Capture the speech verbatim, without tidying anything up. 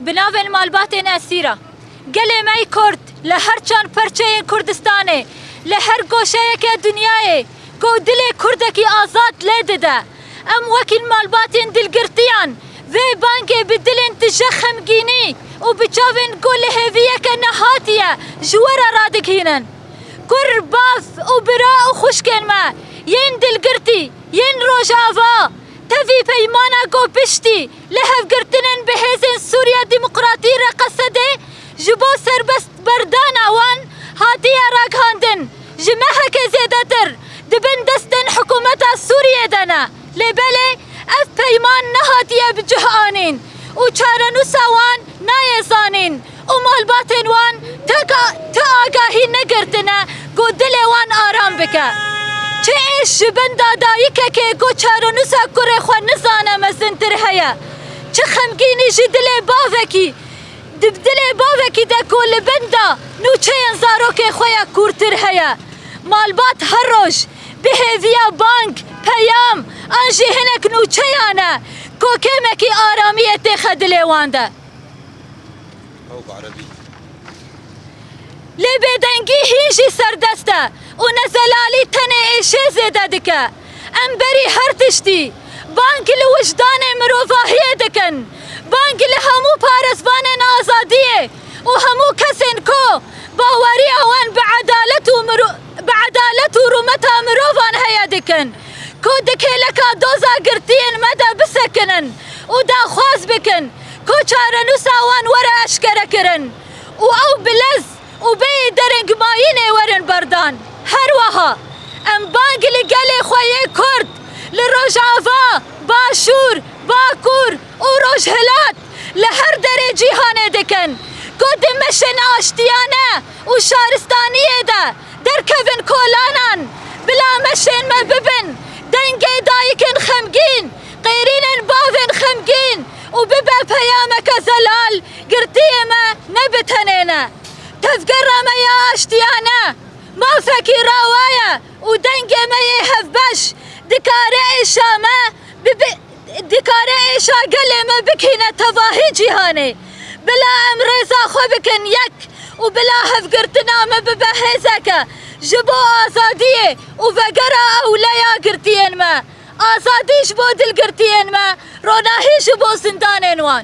Bi navên malbatên esîra. Gelê me yê Kurd li her çand perçeyên Kurdistanê, li her goşeyeke dinyayê ku dilê Kurdekî azad lê dide. Em wekî malbatên dilgirtiyan vê bangê bi dilên tije xemgînî û bi çavên ku li hêviyeke nehatiye ji we re radighînin. Kur, bav û bira û xwişkên me yên dilgirtî, yên Rojava, tevî peymana ku piştî lihevgirtinên bi hêzên Sûriya Demokratî re Qesedê ji bo serbestberdana wan hatiye ragihandin, ji mehekê zêdetir di bin destên hikûmeta Sûriyê de ne. Lê belê ev peyman nehatiye bi cih anîn û çarenûsa wan nayê zanîn û malbatên wan teka-, ti agahî negirtine ku dilê wan aram bike. Çi êş ji benda dayikekê ku çarenûsa kurê xwe nizane mezintir heye? Çi xemgînî ji dilê bavekî, di dilê bavekî de ku li benda nûçeyên zarokê xwe ya kûrtir heye? Malbat her roj bi hêviya bang, peyam an jî hinek nûçeyan e ku kêmekî aramiyê têxe dilê wan de. Ew bi erebî. Lê bêdengî hîn jî serdest e û nezelalî tenê êşê zêde dike. Em berî her tiştî bang li wijdanê mirovahiyê dikin. Bang li hemû parêzvanên azadiyê û hemû kesên ku baweriya wan bi edalet û miro-, bi edalet û rûmeta mirovan heye dikin. Ku di kêleka doza girtiyên me de bisekinin û daxwaz bikin ku çarenûsa wan were eşkerekirin û ew bi lez û bêyî derengmayînê werin berdan. Her wiha em bang li gelê xwe yê Kurd li Rojava, Başûr, Bakur û Rojhilat li her derê cîhanê dikin ku di meşên aştiyane û şaristaniyê de derkevin kolanan, bila meşên me bibin dengê dayikên xemgîn, qêrînên bavên xemgîn û bibe peyameke zelal girtiyê me ne bi tenê ne. Tevgera me ya aştiyane mafekî rawa ye û dengê me yê hevbeş dikare êşa me bibe, dikare êşa gelê me bikîne tevahî cîhanê. Bila em rêza xwe bikin yek û bila hevgirtina me bibe hêzeke ji bo azadiyê û vegera ewleya girtiyên me. Azadî ji bo dilgirtiyên me, ronahî ji bo zindanên wan.